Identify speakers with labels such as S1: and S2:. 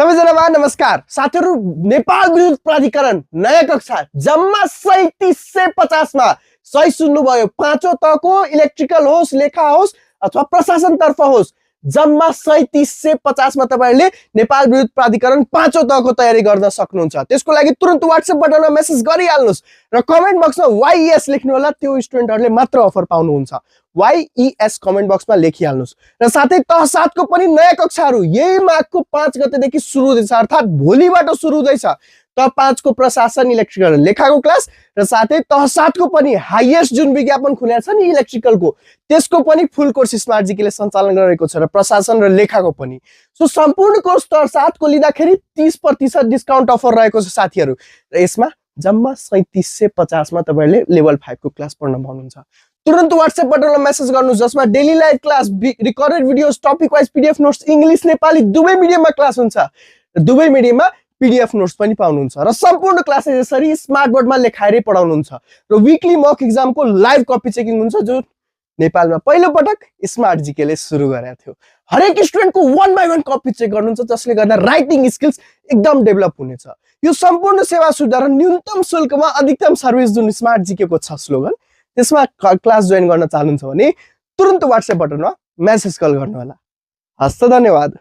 S1: सबैजनामा नमस्कार साथीहरु। नेपाल विद्युत प्राधिकरण नयाँ कक्षा जम्मा 3750 मा सही सुन्नुभयो। पाँचौं तहको इलेक्ट्रिकल होस्, लेखा होस् अथवा प्रशासन तर्फ होस्, जम्मा 3750 मा तपाईहरुले नेपाल विद्युत प्राधिकरण पाँचौं तहको तयारी गर्न सक्नुहुन्छ। त्यसको लागि तुरुन्त व्हाट्सएप बटनमा मेसेज गरिहाल्नुस् र कमेन्ट बक्समा YES लेख्नु होला। त्यो स्टुडेन्टहरुले मात्र अफर पाउनुहुन्छ। YES कमेन्ट बक्समा लेखिहाल्नुस् र साथै तह 7 को पनि नयाँ कक्षाहरु यही माघको 5 गतेदेखि सुरु हुँदैछ, अर्थात भोलिबाट सुरु हुँदैछ। तह 5 को प्रशासन इलेक्ट्रिकल लेखाको क्लास र साथै तह 7 को पनि हाईएस्ट जुन विज्ञापन खुलेको छ नि इलेक्ट्रिकलको, त्यसको पनि फुल कोर्स स्मार्ट जीकेले सञ्चालन गरेको छ र प्रशासन र लेखाको पनि। सो सम्पूर्ण कोर्स तह 7 को लिँदाखेरि 30% डिस्काउन्ट अफर रहेको छ साथीहरु। र यसमा जम्मा 3750 मा तपाईहरुले लेभल 5 को क्लास पढ्न पाउनुहुन्छ। तुरन्त व्हाट्सएप बटनमा मेसेज गर्नुस् जसमा daily live class, recorded videos, topic wise PDF notes, English Nepali दुवै मिडियममा क्लास हुन्छ र दुवै मिडियममा पीडीएफ नोट्स पनि पाउनुहुन्छ र सम्पूर्ण क्लासेस यसरी स्मार्ट बोर्डमा लेखाएरै पढाउनुहुन्छ र वीकली मक एक्जामको लाइभ कपी चेकिङ हुन्छ जो नेपालमा पहिलो पटक स्मार्ट जीकेले सुरु गरेको थियो। हरेक स्टुडेन्टको 1 बाइ 1 कपी चेक गर्नुहुन्छ जसले गर्दा राइटिङ स्किल्स एकदम डेभलप हुनेछ। यो सम्पूर्ण सेवा सुविधा र न्यूनतम शुल्कमा अधिकतम सर्भिस जुन स्मार्ट जीकेको छ स्लोगन, त्यसमा क्लास जोइन गर्न चाहनुहुन्छ भने तुरन्त व्हाट्सएप बटनमा मेसेज कल गर्नु होला। हस्त धन्यवाद।